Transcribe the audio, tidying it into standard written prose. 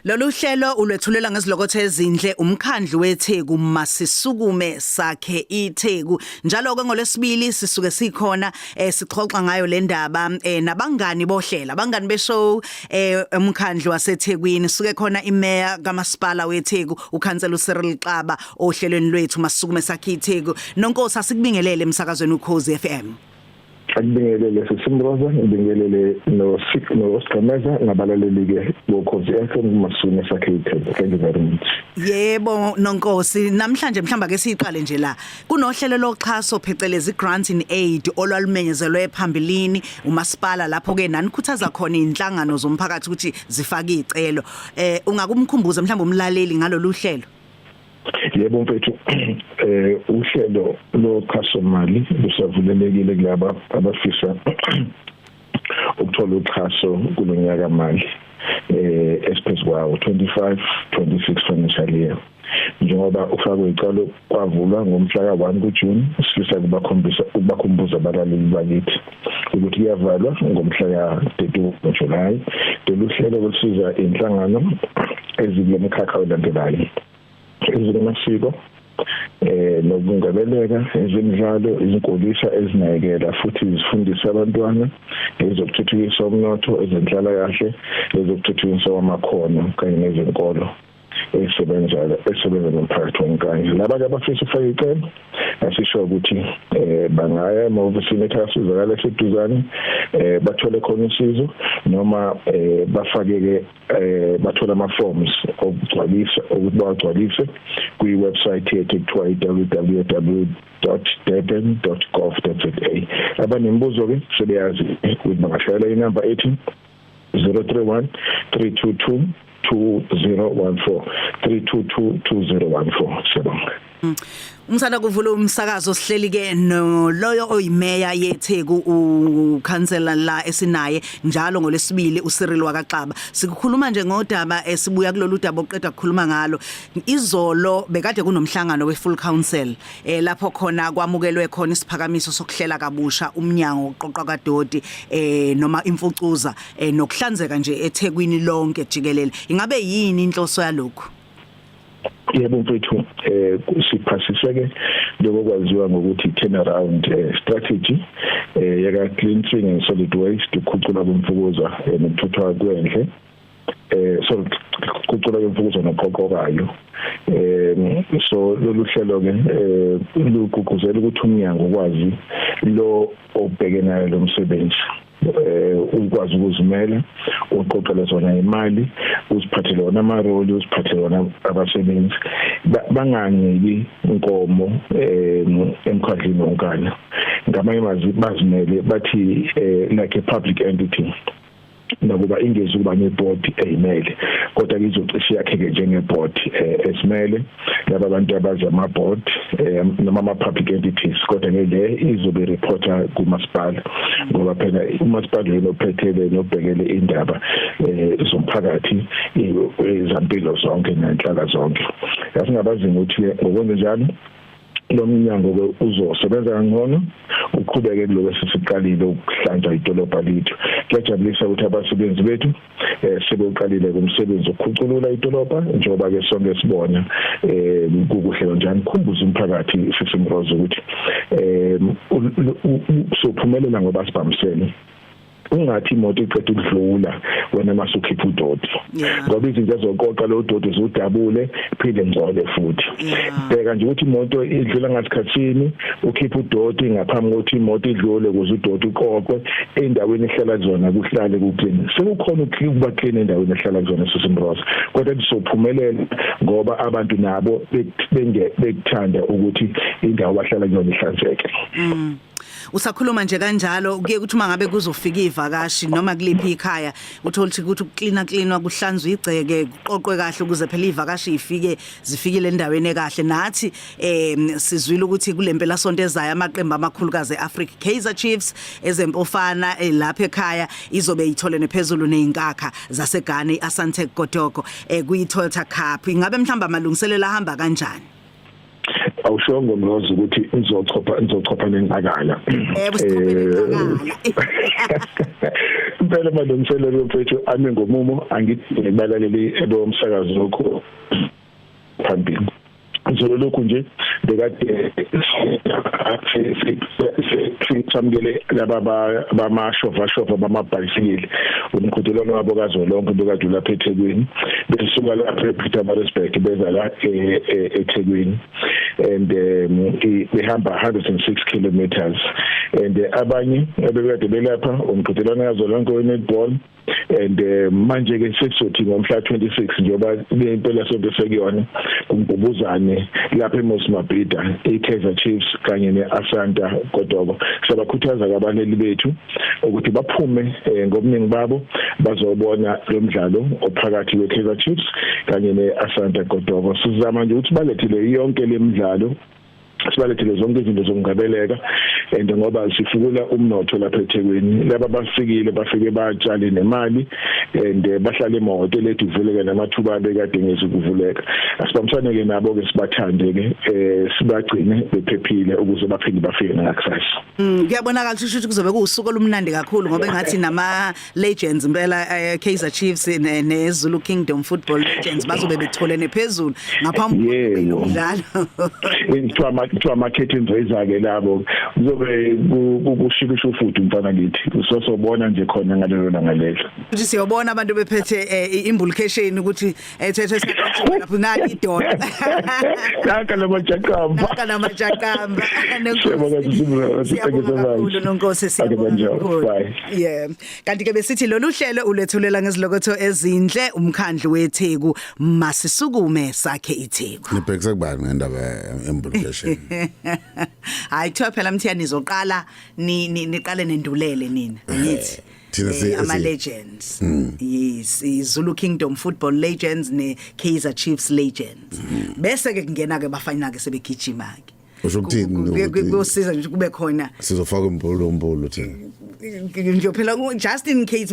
Lolu hlelo ulwethulela ngezilokotho ezinhle umkhandlu weTheku masisukume sakhe iTheku. Njalo ke ngolwesibili sisuke sikhona sixoxa ngayo le ndaba nabangani bohlela, abangani beshow umkhandlu waseThekwini. Suke khona imeya kamasipala weTheku ukhansela uCyril Xaba ohlelweni lwethu masisukume sakhe iTheku. Nonkosi, asikubingelele emsakazweni Ukhozi FM. Akubingelele sisimroza, ngibingelele no noSigqemeza nabalaleli ke boKhozi FM kuMasume sakhe iTheku. Thank you very much. Yebo nonkosi, namhlanje mhlamba ke siqale nje la. Kunohlelo loxhaso phecelezi grant in aid olwalumenyezelwe phambilini umasipala, lapho ke nanikhuthaza khona inhlangano zomphakathi ukuthi zifake izicelo. Ungakumkhumbuza mhlamba umlaleli ngalolu hlelo? Yebo mfethu, uhlelo loxhaso mali lusavulelekile kulaba abafisa ukuthola uxhaso kulonyaka mali esiphezu kwawo, 25 26 financial year, njengoba ufakwe icalo kwavulwa ngomhla ka-1 kuJune. Sifisa ukubakhombisa, ukubakhumbuza abalaleli bakithi ukuthi kuyavalwa ngomhla ka-31 July. Lolu hlelo lusiza inhlangano ezikulo mkhakha olandelayo: ezomasiko nokungcebeleka, ezemidlalo, izinkulisa ezinakekela futhi zifundisa abantwana, ezokuthuthukisa umnotho, ezenhlalakahle, ezokuthuthukiswa kwamakhono kanye nezenkolo esebenza esebenza nomphakathi wonkana. Laba ke abafisa ukufaka icelo, asisho ukuthi bangaya emahhovisini ethu asizakala eseduzane, bathole khona usizo, noma bafake ke bathola ama forms okugcwalisa, ukuthi bawagcwalise kwi website yethu ekuthiwa i-www.durban.gov.za. Abanemibuzo ke sebeyazi ukuthi bangashayela inamba ethi 031 322 2014, 322 2014. Siyabonga. Umsana kuvula umsakazo, sihleli ke noloyo oyimeya yeTheku, ukhansela la esinaye njalo ngolesibili, uCyril wakaXaba. Sikukhuluma nje ngodaba esibuya kulolu daba oqeda ukukhuluma ngalo. Izolo bekade kunomhlangano we-full council, lapho khona kwamukelwe khona isiphakamiso sokuhlela kabusha umnyango wokuqoqa kadoti noma imfucuza nokuhlanzeka nje eThekwini lonke jikelele. Ingabe yini inhloso yalokhu? Yebo mfethu, siphasise ke lokho kwaziwa ngokuthi turnaround strategy yaka cleansing and solid waste, ukukhuculwa kwemfucuza nokuthuthwa kwendle, sorry, ukukhuculwa kwemfucuza noqoqokayo. So lolu hlelo ke lugqugquzela ukuthi umnyango ukwazi lo obheke nayo lo msebenzi ukwazi ukuzimela, uqoqele zona imali, uziphathele wona amaroli, uziphathele wona abasebenzi, banganciki inkomo emkhandlwini wonkana. Ngamanye amazwi, bazimele, bathi like a public entity, nakuba ingezi ukuba neboard eyimele, kodwa izocishe yakheke njengeboard esimele laba bantu abazi ama board noma ama public entities, kodwa ke le izobe reporta kumasipala, ngoba phela umasipala yena ophethele nobhekele indaba zomphakathi, ezampilo zonke nenhlala zonke. Yasingabazinga ukuthi ngokwenza njalo lo mnyango ke uzosebenza kangcono, uqhubeke kuloko esisiqalile ukuhlanza idolobha lethu. Kuyajabulisa ukuthi abasebenzi bethu sebewuqalile kumsebenzi wokukhuculula idolobha, njengoba ke sonke sibona kukuhle kanjani. Khumbuza umphakathi, sisimroza, ukuthi sophumelela ngoba sibambisene. Ungathi imoto iqeda ukudlula, wena mase ukhipha udoti, ngoba izinto ezoqoqa lo doti zudabule phinde ngcole futhi. Bheka nje ukuthi imoto idlula ngasikhathini, ukhipha udoti ngaphambi kokuthi imoto idlule, ukuze udoti uqoqwe endaweni ehlala kuzona, kuhlale kuclean. Sekukhona ukuba clean endaweni ehlala kuzona, sisimroza, kodwa kusophumelela ngoba abantu nabo benge bekuthanda ukuthi indawo bahlala kuyona ihlanzeke. Usakhuluma nje kanjalo, kuye kuthi uma ngabe kuzofika ivakashi noma kuliphi ikhaya, uthola ukuthi ukuklina klinwa, kuhlanzwa igceke, kuqoqwe kahle, ukuze phela ivakashi ifike zifikile endaweni ekahle. Nathi sizwile ukuthi kulempela sonto ezayo amaqembu amakhulukazi eAfrica, Kaizer Chiefs, ezempofana lapha ekhaya izobe itholene phezulu nezinkakha zaseGhana, iAsante Kotoko, kuyi Toyota Cup. Ingabe mhlamba amalungiselelo ahamba kanjani? Awushongo Mroza ukuthi nizochopha nenqakala? Yebo, sichophe nenqakala. Impela amalungiselelo, mfethu, ami ngomumo. Angithi ngibalaleli ebomsakazo lokho phambili. Izolo lokhu nje bekade samukele laba bamashova shova bamabhayisikili, umqhudelwano wabo kazwelonke bekade ulapha eThekwini, besuka lapha ePietermaritzburg beza la eThekwini and behamba 106 kilometers. And abanye ebekade belapha umqhudelwano kazwelonke we-netball. And manje ke sesizothi ngomhla 26, njengoba impela sonto sekuyona, kumbubuzane lapha eMoses Mabhida, iKaizer Chiefs kanye neAsanta Kotoko. Siyabakhuthaza abaleli bethu ukuthi baphume ngobuningi babo bazobona lo mdlalo ophakathi kweKaizer Chiefs kanye neAsanta Kotoko. Sizama nje ukuthi balethele yonke lemidlalo, sibalethele zonke izinto zokungabeleka and ngoba sifukula umnotho lapha eThekwini. Laba bafikile, bafike batshale nemali and bahlale emahhotela ethu, kuvuleke namathuba abekade ngezukuvuleka. Asibambisane ke nabo ke, sibathande ke, sibagcine bephephile ukuze baphinde bafike ngakusasa. Kuyabonakala ukuthi kuzobe kuwusuku olumnandi kakhulu, ngoba engathi nama legends impela, Kaizer Chiefs ne Zulu Kingdom Football Legends, bazobe betholene phezulu ngaphambi komdlalo. Kuthiwa ama-curtain raiser ke labo. Kuzobe kushikisha futhi, mfana, ngithi usosobona nje khona ngalelo langa lelo. Futhi siyobona abantu bephethe imbulcation ukuthi ethethe lapho nali idola. Nanka lamajaqamba. Nanka lamajaqamba. Siyabonga, thank you so much. Kakhulu, Nonkosi, siyabonga kakhulu. Yeah, kanti ke besithi lolu hlelo ulethulela ngezilokotho ezinhle umkhandlu weTheku. Masisukume sakhe iTheku. Nibhekise kubani ngendaba embulcation? Hayi, kuthiwa phela, Mthiyane, nizoqala niqale nendulele nina, angithi? Thina Ama legends, yes, iZulu Kingdom Football Legends ne Kaizer Chiefs Legends, bese ke kungena ke bafana ke sebegijima ke. Usho ukuthini ukuthi Kuyosiza nje kube khona sizofaka imbulu thina? Nje phela, just in case.